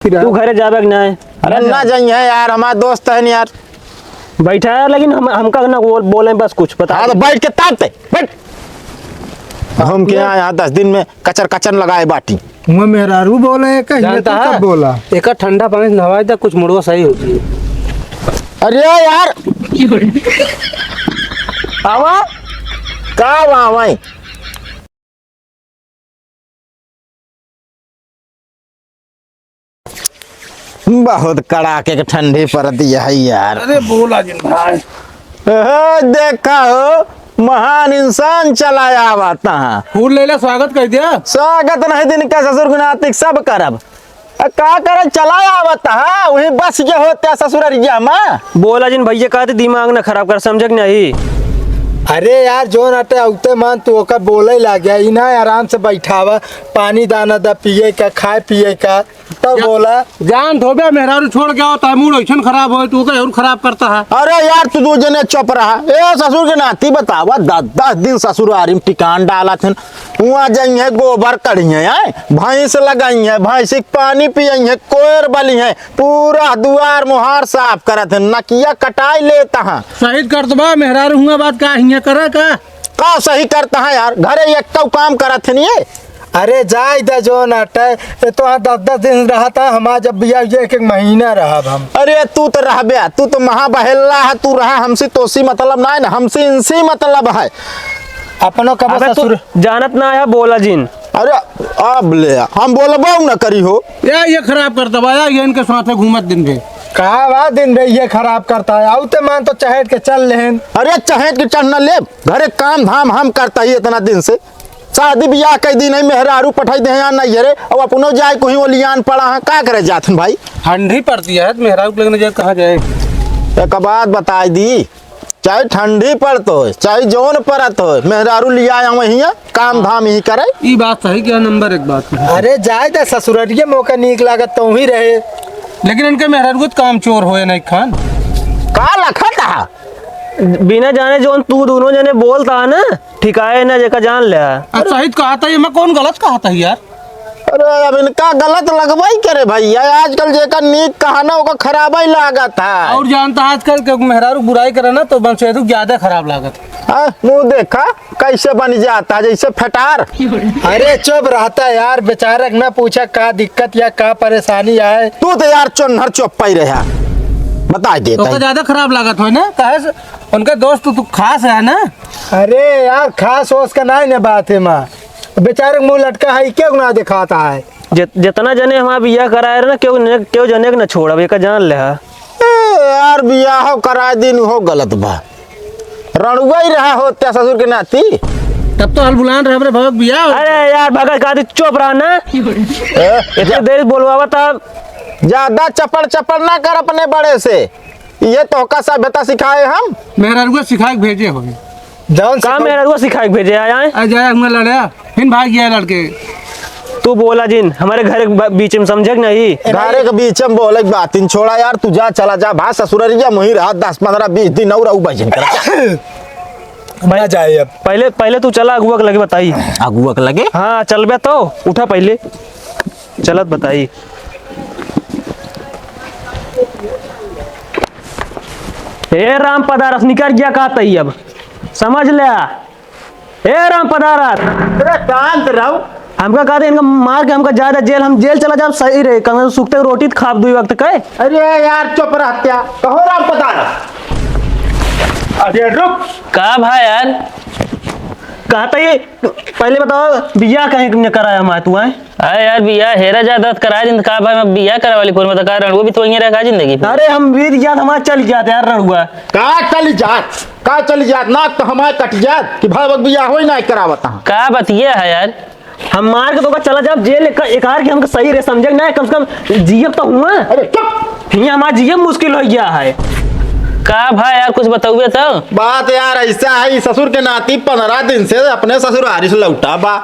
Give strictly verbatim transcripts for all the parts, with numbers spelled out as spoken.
तू घरे जाबे कि नहीं? अरे ना जाइए यार, हमार दोस्त है नहीं यार। बैठा है, लेकिन हम, हमका ना बोल, बोले बस कुछ बता। हाँ, तो बैठ के ताप ते, बैठ। हम के यहाँ, यहाँ दस दिन में कचर कचर लगाए बाटी। हुआ मेहरारू बोले है, कहीं जानता तू है? कब बोला? एक ठंडा पानी से नहवाई दे, कुछ मुड़वा सही हो जाई। अरे यार। आवा। का आवा, आवा? बहुत कड़ाके के ठंडी पड़ती है यार। अरे बोला जिन भाई। ओहो, देखा हो, महान इंसान चला आवत है। फूल ले ले, स्वागत कर दिया। स्वागत नहीं दिन का ससुर गुनातिक सब करब। अ, का करे चला आवत है, वही बस के होते ससुररिया में। बोला जिन भैया, कहते दिमाग ना खराब कर, समझे कि नहीं? अरे यार, जोन अटे औते मान तू ओका बोले लागे, ई ना आराम से बैठावा, पानी दाना दा पिए का, खाए पिए का। तब जा-, बोला। जान धोबे मेहरारू छोड़ के आओ, तार मूड ऐसन खराब होए, तू ओके और खराब करता है। अरे यार, तू दो जने चुप रहा। ए ससुर के नाती बतावा, दस, दस दिन ससुरारी में टिकान डालत हन। हुआं जइहें, गोबर कढ़िहें, आय? भैंस लगइहें, भैंसी के पानी पियइहें, कोयर बलिहें, पूरा दुआर मुहार साफ करत हन, नकिया कटाई लेता है। सही करत बा, मेहरारू हुआ बात का हियां करे का? का सही करता है यार, घरे एक काम करत हन ये। अरे जाए दे जो नाटे, ये तो हाँ दस दस दिन रहता है, हमार जब बियाह हुई एक एक महीना रहब हम। अरे तू तो रहबे, तू तो महा बहेल्ला है, तू रहा हमसे, तोसी मतलब ना है ना, हमसे इनसे ही मतलब है। अपनो कबो अबे तू ससुर जानत ना है, बोला जिन। अरे अब ले, हम बोलबो न करी हो। या ये खराब करता बा, या ये इनके साथे घूमत दिन भे। का बा दिन भे ये खराब करता है, आउते मान तो चहेट के चल लेहन। अरे चहेट के चढ़ न ले, घरे काम धाम हम करता ही इतना दिन से। शादी बियाह कई दिन है, मेहरारू पठाई दे हैं यहाँ नैहरे, अब अपनो जाए कोई ओलियान पड़ा है, का करे जात हन भाई? ठंडी पड़ती है, मेहरारू के लगने जाए, कहाँ जाए? एक बात बताई दी, चाहे ठंडी पड़त होय, चाहे जौन पड़त होय, मेहरारू लिया आवे हियाँ, काम धाम ही करे। ई बात सही, क्या नंबर एक बात है। अरे जाए दे ससुररिये, मौका नीक लागत तो वहीं रहे। लेकिन इनके मेहरारू को तो काम चोर होए नहीं खान। का लखत हा? बिना जाने जौन तू दोनों जने बोलता है ना, ठिकाए ना जेका जान ले। अच्छा, सही तो कहा था, ये मैं कौन गलत कहा था यार? अरे, अब इनका गलत लगबई करे भैया, आजकल जेकर नीक कहा ना, ओकर खराबई लागत है। और जानता है, आजकल के मेहरारू बुराई करे ना, तो बनसेरू ज्यादा खराब लागत है। हाँ, मुँह देखा, कैसे बन जाता है, जैसे फटार। अरे, चुप रहता है यार, बेचारा के ना पूछा का दिक्कत या का परेशानी आए। तू तो यार चोन्हर चुप पाई रहा, बता देता तो है। ज्यादा खराब लागत हो ना, कहे से उनका दोस्त तू खास है ना। अरे यार, खास ओस का नाई ने बात है माँ, बेचारे के मुँह लटका है, क्या गुनाह दिखाता है? जित-, जितना जने हमार बियाह कराए रहे ना, केहू ने, केहू जने के न छोड़ब, एका जान ले हा। ए, यार, बियाह कराए दिन हो गलत बा। रणुआ ही रहा होत्या ससुर के नाती। तब तो हल बुलान रहे, रे भगत बियाह हो। अरे यार, भगत का दी चुप रहा ना। ए, इतने जा- देर बोलवावा था। ज्यादा चपड़ चपड़ ना कर अपने बड़े से। ये तोहका सभ्यता सिखाए हम? मेहरारुआ सिखाए के भेजे होई। जौन का सिखा- मेहरारुआ सिखाए के भेजे आए, आए? आ जाए हुआ लड़े, फिर भाग गया लड़के। तू बोला जिन, हमारे घर के ब-, बीच में समझे कि नहीं? घरे के बीच में बोले के बात इन छोड़ा यार, तू जा, चला जा, भाग ससुररिया, मुही रहा दस, पन्द्रह, बीस दिन और रहू बजन कर। ना जाए अब। पहले, पहले तू चला अगुआ के लगे बताई। अगुआ के लगे? हाँ, चलबे तो, उठा पहले। चलत बताई। हे राम पदारस निकर गया का तई अब? समझ ले। हे राम पदारस। अरे शांत रहो। हमका कहते इनका मार के हमका ज्यादा जेल, हम जेल चला जाब सही रहे, कम से कम सुखते रोटी तो खाब दुई वक्त के। अरे यार चुप रहत्या। कहो राम पदारस। अरे रुक। का भा यार? कहता ही पहले बताओ, बियाह कहीं तुमने कराया हमारे तू आए? अरे यार, बियाह हेरा जात रहत कराए दिन, का भाई, मैं बियाह करावे वाली फोन में तो का रणुआ भी तो वहीं रखा जिंदगी भर। अरे हम बीत गया, हमारा चल गया था यार रणुआ। का चल जात? का चल जात? नाक तो हमारे कट जात कि भाई वक्त बियाह होई ना करावत हाँ। का बतिया है यार? हम मार के तो का चला जाब जेल, एक, एक आर के हमको सही रहे समझे ना, कम से कम जियब तो हुआ। अरे चुप! हियाँ हमार जियब मुश्किल हो गया है। का भाई यार, कुछ बताउबे तो? बात यार ऐसा है, ई ससुर के नाती पन्द्रह दिन से अपने ससुरारी से लौटा बा।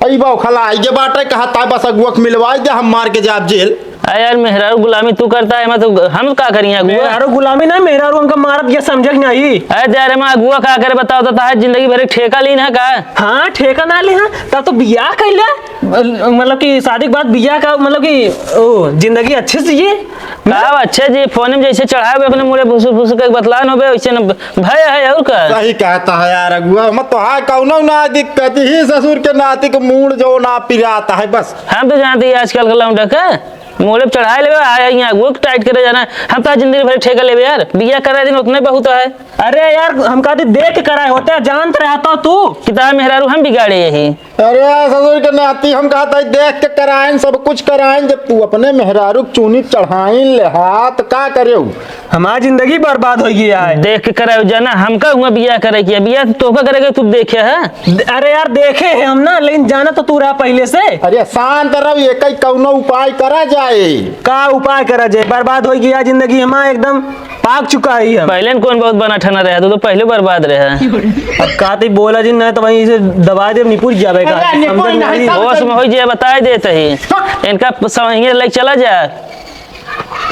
अई बौखला आई के बाटे, कहता बस अगुआ के मिलवाई दे, हम मार के जाब जेल। अरे यार, मेहरारू गुलामी तू करता है, मैं तो, हम का करिए अगुआ? मेहरारू गुलामी ना, मेहरारू हमका मारत, ये समझे कि नहीं? अरे यार, मैं अगुआ का करे बताओ तो, ताहे जिंदगी भर एक ठेका लीन है का? हाँ, ठेका ना ले, हाँ, तब तो बियाह कर ले, मतलब कि शादी के बाद बियाह का, मतलब कि, ओ, जिंदगी अच्छे से जिए। का अच्छे जी, फोन में जैसे चढ़ावे अपने मुड़े फुसुर फुसुर के बतलान होबे, वैसे न भय है और का? सही कहता है यार अगुआ, हम तो हाय कौनो ना दिक्कत ही ससुर के नाती के मूड़ जो ना पिराता है बस। हम तो जानते ही आजकल का लौंडा का मोड़े पे चढ़ाए लेबे, आ, यहाँ वो टाइट करे जाना। हम तो जिंदगी भर ठेका लेबे यार, बिया करा दिन उतने बहुत है। अरे यार, हम कहते देख के कराए होते, जानत रहा तो तू। कितना मेहरारू हम बिगाड़े यही। अरे यार, ससुर के नाती हम कहता है देख के कराएं, सब कुछ कराएं, जब तू अपने मेहरारू के चूनी चढ़ाइन ले हाथ का करे? हमार जिंदगी बर्बाद हो गई है। देख के कराओ जाना, हमका हुआ बियाह करे के, बियाह तोहका करे के, तू देखे है? अरे यार, देखे है हम ना, लेकिन जाना तो तू रहा पहले से। अरे शांत रहो, ये कई कौनो उपाय करा जाए। का उपाय करा जाए? बर्बाद हो गया जिंदगी हमार, एकदम पाक चुका है हम। पहले न कौन बहुत बना ठना रहा, तू तो पहले बर्बाद रहा। अब का तई बोला जी, नहीं तो वहीं से दबा दे, निपुर जावे का। अरे, निपुर नहीं, समझ में आई? होश में हो जाए, बताए देते ही। इनका प-, समझिए, लेके चला जाए।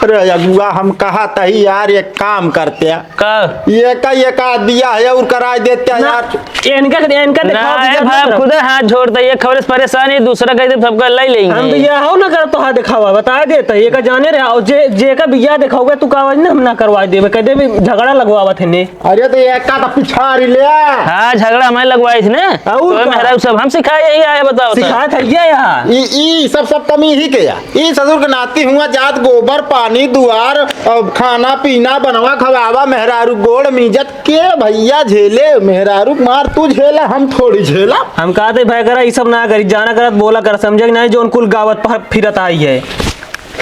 अरे अगुआ, हम कहत ही यार, एक काम करते हैं। का? ये का, ये का दिया है और कराए देते हैं ना, यार। इनका, इनका ना, दिखाओ, ए दिया भाई, ना। खुदे हाथ जोड़ते, ये खबर से परेशान है, दूसरा कह दे, सबका ले लेंगे। हम तो ये हो ना कर, तो हाथ दिखावा, बता देते, ये का जाने रहे, और जे, जे का बिया दिखाओगे, तू का आवाज ना, हम ना करवा देबे, कह देबे झगड़ा लगवावत है ने। अरे तो एक का तो पिछारी ले। हाँ, झगड़ा हमें लगवाई थी ना। और तो का? मेहरारू सब हम सिखाए, यही आए, बताओ तो। सिखाए थे ये यहाँ। ई, ई सब, सब कमी ही के या। ई ससुर के नाती हुआ जात, गोबर, पानी, दुआर, और खाना, पीना, बनवा, खवावा, मेहरारू गोड़ मीजत के भैया झेले, मेहरारू मार तू झेला, हम थोड़ी झेला। हम कहते भय करा, ई सब ना करी, जाना करत बोला कर, समझे कि नहीं, जो उनकुल गावत पर फिरत आई है।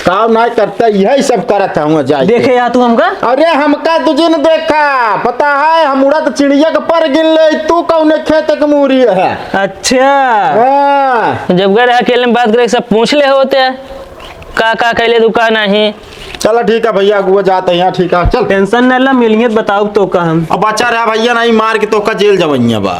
काम ना करता, यही सब करत है हुआ जाए के। देखे या तू हमका? अरे हमका तुझे न देखा, पता है हम उड़त चिड़िया के पर गिन ले, तू कौने खेत के मूरी है? अच्छा। हाँ। जब गए रहे अकेले में बात करे, सब पूछ ले होते हैं, का का कैले तू का नहीं। चलो ठीक है भैया, अगुआ जाते हैं यहाँ, ठीक है, चल। टेंशन न ला, मिलिए तो बताओ तो का हम। अब बचा रहा भैया, नहीं मार के तो का जेल जवैया बा।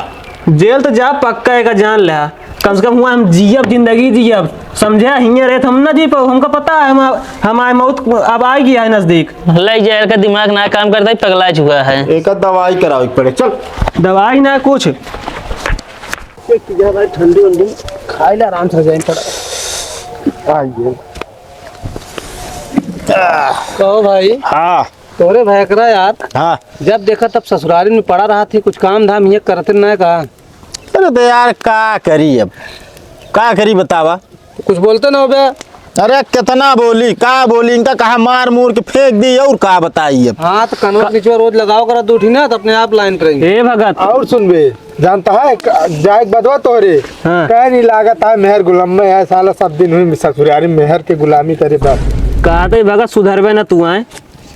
जेल तो जा पक्का, एका जान ला। कम से कम हुआ हम जियब, जिंदगी जियब, समझे? हियाँ रहे तो हम ना जी पाओ, हमका पता है, हम, हमारे मौत अब आ गया है नजदीक। ले जा, एका दिमाग ना काम करता है, पगला चुका है। एक दवाई करावे के पड़े, चल। दवाई ना कुछ। एक चीज है भाई, ठंडी उंडी खाए ले, आराम से जाए पड़ा। आइए। कहो भाई। हाँ। तोरे भयकरा यार। हाँ। जब देखा तब ससुरारी में पड़ा रहा थी, कुछ काम धाम ये करते ना का? अरे तो यार का करी अब, का करी बतावा? कुछ बोलते ना हो बे। अरे कितना बोली, का बोली, इनका कहा मार मूर के फेंक दी और का बताई अब। हाँ तो कनवा के निचवा रोज लगाओ करा दो ठी ना तो अपने आप लाइन पर आएंगे। ए भगत। और सुन बे, जानता है क-, जाए के बदवा तोहरे। हाँ। कह नहीं लागत है मेहर गुलाम में है साला, सब दिन हुई ससुरारी मेहर के गुलामी करे बस। कहा तो भगत सुधरबे ना तू आए।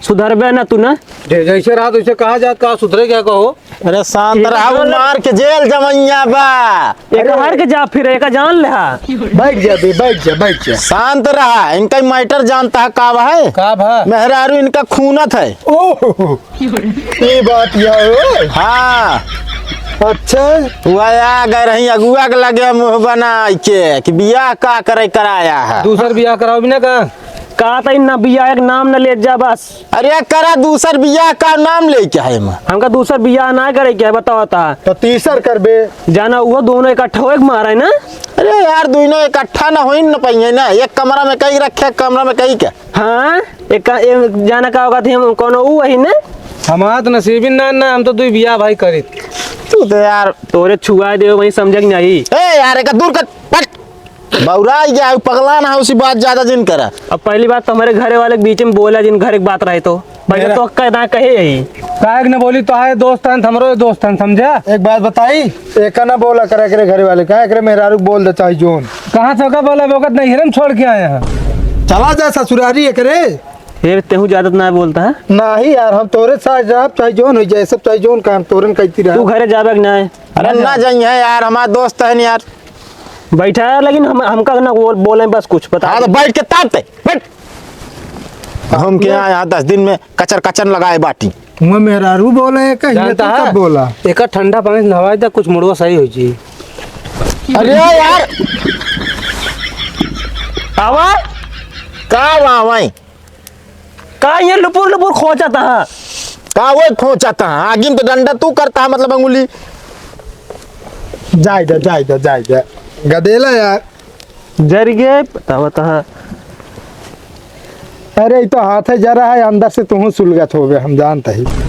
सुधरबे ना तू ना। जे-, जैसे रहा वैसे कहा जात, का सुधरे क्या कहो? अरे शांत रहा, वो मार के जेल जवैया बा। एक हर के जा फिर, एक जान ले हा। बैठ जा बे, बैठ जा, बैठ जा। शांत रहा, इनका मैटर जानता है का बा है? का बा? मेहरारू इनका खूनत है। ओह, ये बात यह है। हाँ। अच्छा। वह आ गए रही अगुआ के लगे मुँह बनाई के कि बियाह का करे कराया है। दूसर बियाह कराओ भी ना का? का तई ना बियाह एक नाम न ले जा बस। अरे करा दूसर बियाह का नाम लेके है मैं। हमका दूसर बियाह ना करे के है, बताओ ता। तो तीसर करबे। जाना वो दोनों इकट्ठा होए के मारे ना। अरे यार दोनों इकट्ठा ना होइन न पाइए ना, एक कमरा में कई रखे, एक कमरा में कई के। हाँ, एक, एक जाना का होगा थी हम कोनो ऊ वही ना। हमार तो नसीबी ना, ना, हम तो दुई बियाह भाई करी। तू तो यार तोरे छुआ दे वही समझे कि नहीं। ए यार एक दूर कर, पट। बौरा ही गया, पगला ना हो, उसी बात ज्यादा जिन करा। अब पहली बात तो हमारे घरे वाले के बीच में बोला जिन, घर एक बात रहे तो। पहले मेरा तो अक्का ना कहे यही। काहे के ना बोली, तो आए दोस्त हन, हमरो दोस्त हन, समझा? एक बात बताई, एका ना बोला करे, करे घरे वाले, काहे करे मेहरारू बोल दे चाहे जोन। कहाँ से का बोला, वक्त नहीं, हिरन छोड़ के आए हैं। चला जा ससुरारी एकरे। ये तेहू ज्यादा ना बोलता है। नहीं यार, हम तोरे साथ जाब, चाहे जोन हो जाए, सब चाहे जोन काम तोरन कहती रहा। तू घरे जाबे कि नहीं? अरे ना जाइए यार, हमारे दोस्त है यार। बैठा है, लेकिन हम, हमका ना बोल, बोले बस कुछ बता हाँ, तो दे। बैठ के ताप ते, बैठ। हम के यहाँ, यहाँ दस दिन में कचर कचर लगाए बाटी। मुँह मेहरारू बोले है, कहीं जानता तू है? कब बोला? एक ठंडा पानी से नहवाई दे, कुछ मुड़वा सही हो जी। अरे यार। आवा। का वावइ? का ये लुपुर लुपुर खोंचत ह? का वो खोंचत ह? आगी में तो डंडा तू करत ह, मतलब अंगुली। जाए दे, जाए दे, जाए दे। गदेला यार। जरि गए, बतावत ह। अरे, ई तो हाथे जरा है, अंदर से तुहूँ सुलगत होबे, हम जानत ही।